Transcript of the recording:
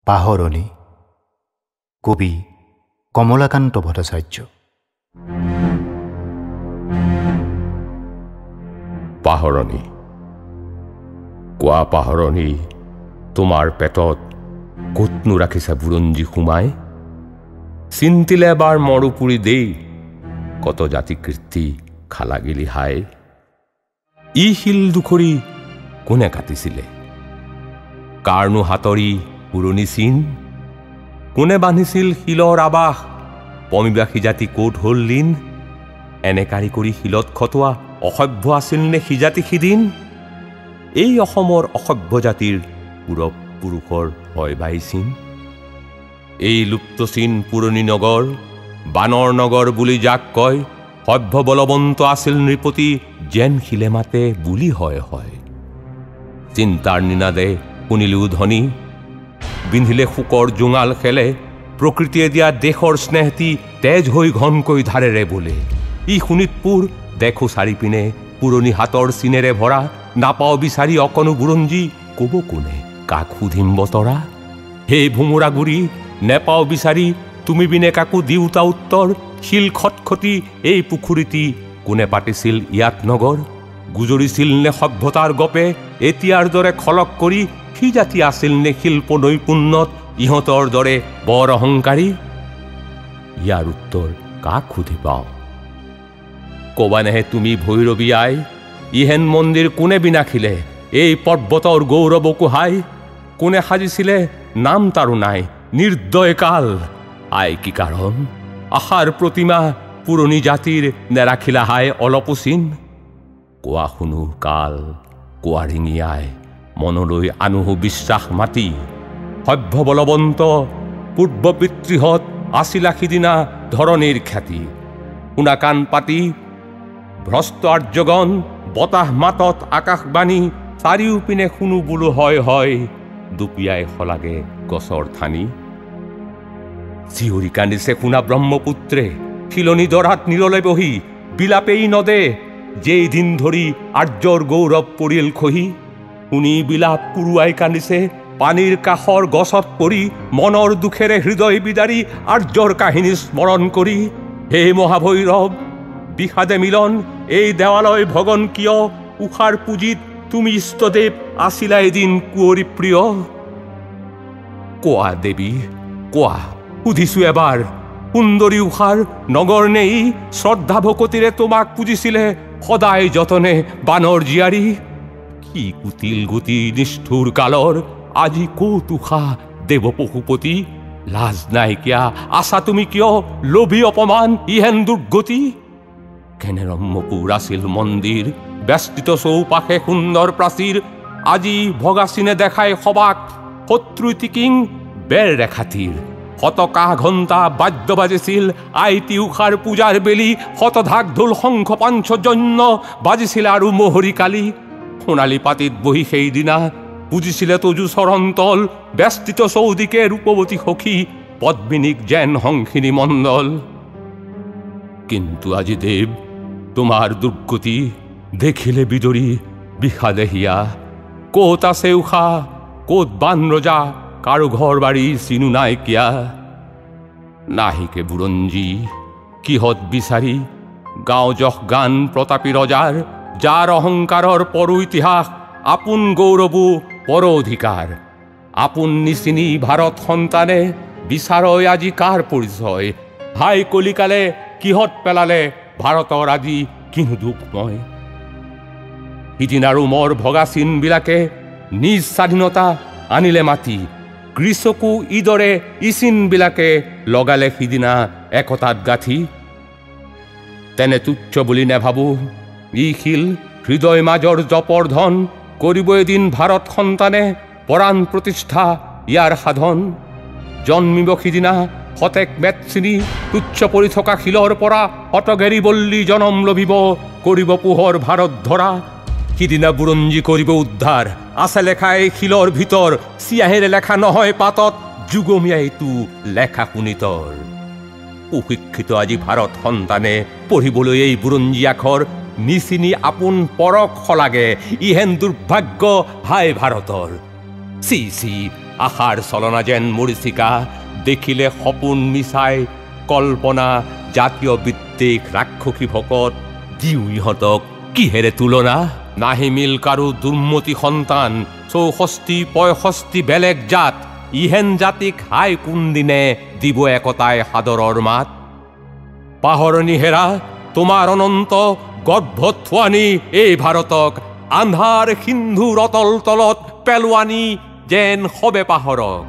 পাহৰণি কবি কমলাকান্ত ভট্টাচাৰ্য। পাহৰণি কোৱা পাহৰণি, তোমাৰ পেটত ক'তনো ৰাখিছা বুৰঞ্জী সোমাই? চিন্তিলে এবাৰ মৰুপুৰি দেই, কত জাতি কীৰ্তি খালাগিলি হাই। ই শিল ডুখৰি কোনে কাটিছিলে? কাৰনো হাতৰি পুৰণি চিন? কোনে বান্ধিছিল শিলৰ আৱাস? পমিবাসী জাতি ক'ত হ'ল লীন? এনে কাৰিকৰী শিলত খটোৱা অসভ্য আছিল নে সিজাতি সিদিন? এই অসমৰ অসভ্য জাতিৰ পূৰব পুৰুষৰ হয় বাই চিন। এই লুপ্ত চিন পুৰণি নগৰ, বানৰ নগৰ বুলি যাক কয়, সভ্য বলৱন্ত আছিল নৃপতি, যেন শিলে মাতে বুলি হয় হয়। চিন্তাৰ নিনাদে শুনিলেও ধ্বনি, বিন্ধিলে শোকৰ জোঙাল খেলে, প্ৰকৃতিয়ে দিয়া দেশৰ স্নেহটি তেজ হৈ ঘনকৈ ধাৰেৰে বোলে। ই শোণিতপুৰ দেখো চাৰিপিনে পুৰণি হাতৰ চিনেৰে ভৰা, নাপাওঁ বিচাৰি অকণো বুৰঞ্জী, ক'ব কোনে কাক সুধিম বতৰা? সেই ভোমোৰা গুৰি নেপাওঁ বিচাৰি তুমি বিনে কাকো দিওঁতা উত্তৰ, শিল খটখটি এই পুখুৰীটি কোনে পাতিছিল ইয়াত নগৰ? গুজৰিছিল নে সভ্যতাৰ গপে এতিয়াৰ দৰে খলক কৰি? সি জাতি আছিল নে শিল্প নৈপুণ্যত ইহঁতৰ দৰে বৰ অহংকাৰী? ইয়াৰ উত্তৰ কাক সুধি পাওঁ? ক'বানেহে তুমি ভৈৰৱী আই, ইহেন মন্দিৰ কোনে বিনাশিলে? এই পৰ্বতৰ গৌৰৱকো হাই কোনে সাজিছিলে? নাম তাৰো নাই, নিৰ্দয় কাল। আই কি কাৰণ আশাৰ প্ৰতিমা পুৰণি জাতিৰ নেৰাখিলা হাই অলপো চিন? কোৱা শুনো কাল, কোৱা ৰিঙিয়াই, মনলৈ আনোহো বিশ্বাস মাতি। সভ্য বলৱন্ত পূৰ্ব পিতৃহঁত আছিলা সিদিনা ধৰণীৰ খ্যাতি। শুনা কাণ পাতি ভ্ৰষ্ট আৰ্যগণ, বতাহ মাতত আকাশবাণী, চাৰিওপিনে শুনো বোলো হয় হয়, দুপিয়াই শলাগে গছৰ ঠানি। চিঞৰি কান্দিছে শুনা ব্ৰহ্মপুত্ৰে, শিলনি দৰাত নিৰলে বহি, বিলাপেই নদে যেই দিন ধৰি আৰ্যৰ গৌৰৱ পৰিল খহি। শুনি বিলাপ কুৰুৱাই কান্দিছে পানীৰ কাষৰ গছত পৰি, মনৰ দুখেৰে হৃদয় বিদাৰি আৰ্যৰ কাহিনী স্মৰণ কৰি। হে মহাভৈৰৱ বিষাদে মিলন, এই দেৱালয় ভগন কিয়? উষাৰ পুঁজিত তুমি ইষ্টদেৱ আছিলা এদিন কুঁৱৰী প্ৰিয়। কোৱা দেৱী কোৱা, সুধিছো এবাৰ, সুন্দৰী উষাৰ নগৰ নেই? শ্ৰদ্ধা ভকতিৰে তোমাক পুজিছিলে সদায় যতনে বানৰ জীয়াৰী। কি কুটিল গতি নিষ্ঠুৰ কালৰ, আজি ক'ত উষা দেৱ পশুপতি? লাজ নাইকিয়া আছা তুমি কিয় লোভী অপমান ইহেন দুৰ্গতি? কেনে ৰম্যপুৰ আছিল মন্দিৰ, ব্যস্তিত চৌপাশে সুন্দৰ প্ৰাচীৰ, আজি ভগাচিনে দেখাই সবাক শত্ৰু টিকিং বেৰ ৰেখাতীৰ। শতকাহ ঘণ্টা বাদ্য বাজিছিল IT উষাৰ পূজাৰ বেলি, শতধাক ঢোল শংখ পাঞ্চজন্য বাজিছিল আৰু মহৰী কালি। সোণালী পাতিত বহি সেইদিনা পুজিছিলে তজু চৰণতল, ব্যস্তিত চৌদিকে ৰূপৱতী সখী পদ্মিনীক যেন হংসিনী মণ্ডল। কিন্তু আজি দেৱ তোমাৰ দুৰ্গতি দেখিলে বিদৰি বিষাদে হিয়া। ক'ত আছে উষা, ক'ত বান ৰজা, কাৰো ঘৰ বাৰী চিনো নাইকিয়া। নাহিকে বুৰঞ্জী কিহত বিচাৰি গাঁও যশ গান প্ৰতাপী ৰজাৰ, যাৰ অহংকাৰৰ পৰো ইতিহাস, আপোন গৌৰৱো পৰ অধিকাৰ। আপোন নিচিনি ভাৰত সন্তানে বিচাৰয় আজি কাৰ পৰিচয়? হাই কলিকালে কিহত পেলালে ভাৰতৰ আজি কিনো দুখময়? সিদিনাৰো মৰ ভগা চিনবিলাকে নিজ স্বাধীনতা আনিলে মাতি, গ্ৰীচকো ইদৰে ই চিনবিলাকে লগালে সিদিনা একতাত গাঁঠি। তেনে তুচ্ছ বুলি নেভাবো ই শিল হৃদয় মাজৰ জপৰ ধন, কৰিব এদিন ভাৰত সন্তানে পৰাণ প্ৰতিষ্ঠা ইয়াৰ সাধন। জন্মিব সিদিনা শতেক মেটচিনি তুচ্ছ পৰি থকা শিলৰ পৰা শতগেৰি বল্লী জনম লভিব, কৰিব পোহৰ ভাৰত ধৰা। সিদিনা বুৰঞ্জী কৰিব উদ্ধাৰ, আছে লেখা এই শিলৰ ভিতৰ, চিয়াহীৰে লেখা নহয় পাতত, যুগমীয়া এইটো লেখা শোণিতৰ। সুশিক্ষিত আজি ভাৰত সন্তানে পঢ়িবলৈ এই বুৰঞ্জী আখৰ, নিচিনি আপোন পৰক শলাগে ইহেন দুৰ্ভাগ্য হাই ভাৰতৰ। চি চি আশাৰ চলনা যেন মৰিচিকা, দেখিলে সপোন মিছাই কল্পনা, জাতীয় বিদ্বেষ ৰাক্ষসী ভকত, দিওঁ ইহঁতক কিহেৰে তুলনা? নাহি মিল কাৰো দুৰ্মতি সন্তান, 64 65 বেলেগ জাত, ইহেন জাতিক হাই কোনদিনে দিব একতাই সাদৰৰ মাত? পাহৰণি হেৰা তোমাৰ অনন্ত গৰ্ভত থোৱানি এই ভাৰতক, আন্ধাৰ সিন্ধুৰ অতল তলত পেলোৱানি যেন সবে পাহৰক।